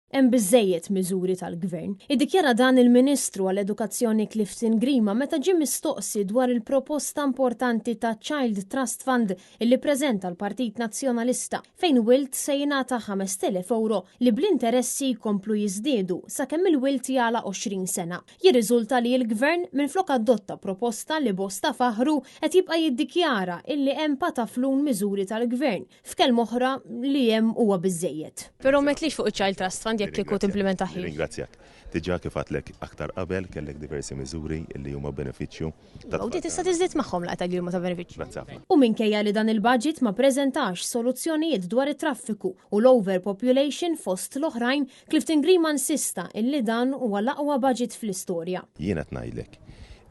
Hemm biżżejjed miżuri tal-Gvern. Iddikjara dan il-Ministru għall-Edukazzjoni Clifton Grima meta ġie mistoqsi dwar il-proposta importanti ta' Child Trust Fund illi ppreżenta l-Partit Nazzjonalista fejn wild se jingħata 5,000 ewro li bl-interessi jkomplu jiżdiedu sakemm il-wild jagħlaq 20 sena. Jirriżulta li l-Gvern minflok adotta proposta li bosta faħħru qed jibqa' jiddikjara illi hemm pataflun miżuri tal-Gvern. F'kelma oħra, li hemm huwa biżżejjed. Però m'għedtlix fuq iċ-Child Trust Fund jekk kieku timplementah hi. Nirringrazzjak. Diġà kif għedtlek aktar qabel kellek diversi miżuri li huma benefiċċju tat-tfal. U di tista' tiżdied magħhom la qed tgħid li huma ta' benefiċċju. Grazzi ħafna. U minkejja li dan il-budget ma ppreżentax soluzzjonijiet dwar it-traffiku u l-overpopulation fost l-oħrajn, Clifton Grima insista illi dan huwa l-aqwa budget fl-istorja. Jien qed ngħidlek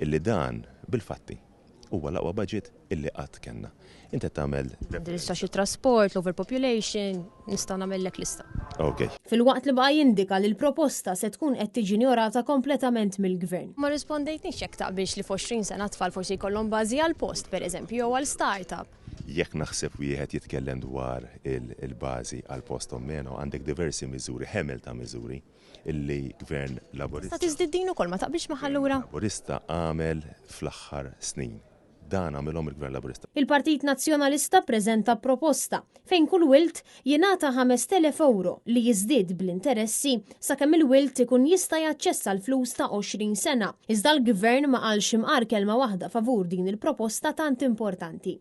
illi dan bil-fatti huwa l-aqwa budget illi qatt kellna. Int qed tagħmel. Għandi lista xi trasport, l-overpopulation, nista' nagħmellek lista. Ok. Filwaqt li baqa' jindika li l-proposta se tkun qed tiġi injorata kompletament mill-Gvern. Ma rrispondejtnix jekk taqbilx li f'għoxrin sena t-tfal forsi jkollhom bażi għal post, pereżempju, jew għal start-up. Jekk naħseb wieħed jitkellem dwar il-bażi għal post o meno, għandek diversi miżuri, ħemel ta' miżuri illi Gvern Laburista. Tista' tiżdied din ukoll, ma taqbilx magħha allura? Laburista għamel fl-aħħar snin. Dan għamilhom il-Gvern Laburista. Il-Partit Nazzjonalista ppreżenta proposta fejn kull wild jingħata 5,000 ewro li jiżdied bl-interessi sakemm il-wild ikun jista' jaċċessa l-flus ta' 20 sena. Iżda l-Gvern ma qalx imqar kelma waħda favur din il-proposta tant importanti.